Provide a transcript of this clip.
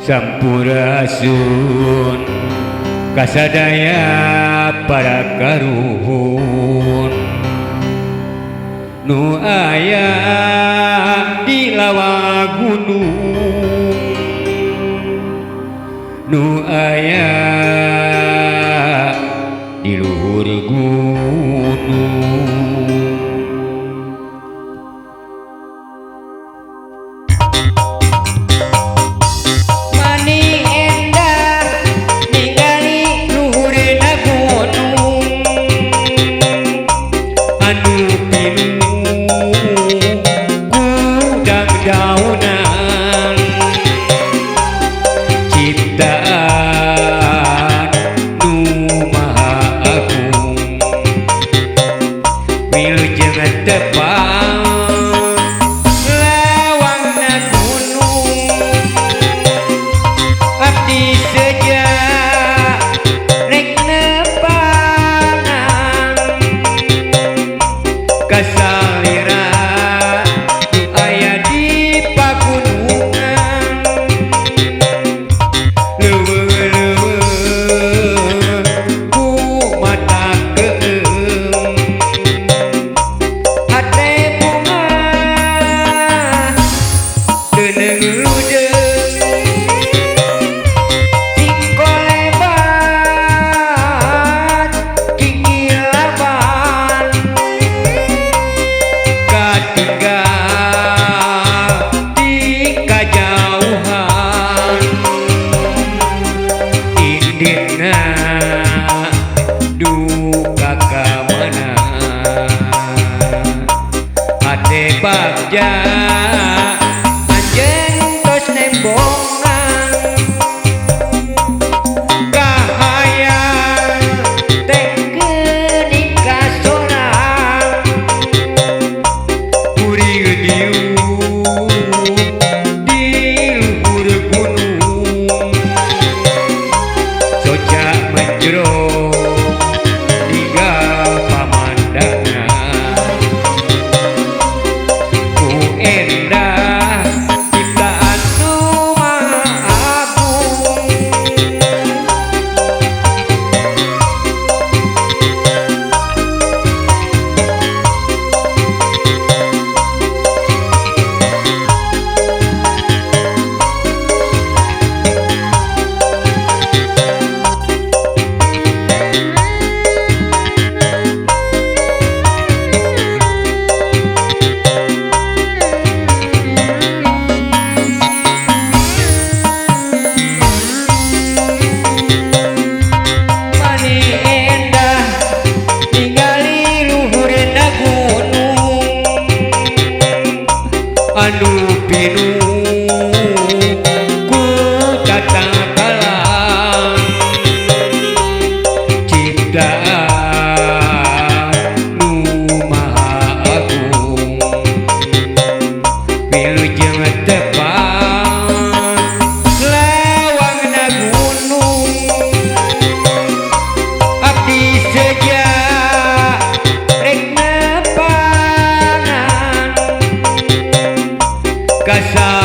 Sampurasun kasadaya para karuhun nu aya di lawang gunung, nu aya di luhur gunung. Daunan ciptaan nu maha agung, wilujeng tepang lawangna gunung. Abdi seja rek nepangan kasalira aya di pagunungan. Leuweung-leuweung ku mata keung, hate bunga teu neungeudeung. Singkolebat kikilaban katinggal di kajauhan. Inditna duka ka mana, hate bagja anjeun tos nembongan. Kahayang teh geuning kasorang, kuring diuk di luhur gunung. Soca menjero ninggal pamandangan, ku endah ciptaan nu maha agung. Mani endah ningali luhurna gunung anu pinuh ku tatangkalan ciptaan nu maha agung. Wilujeng tepang lawangna gunung, abdi seja rek nepangan kasalira.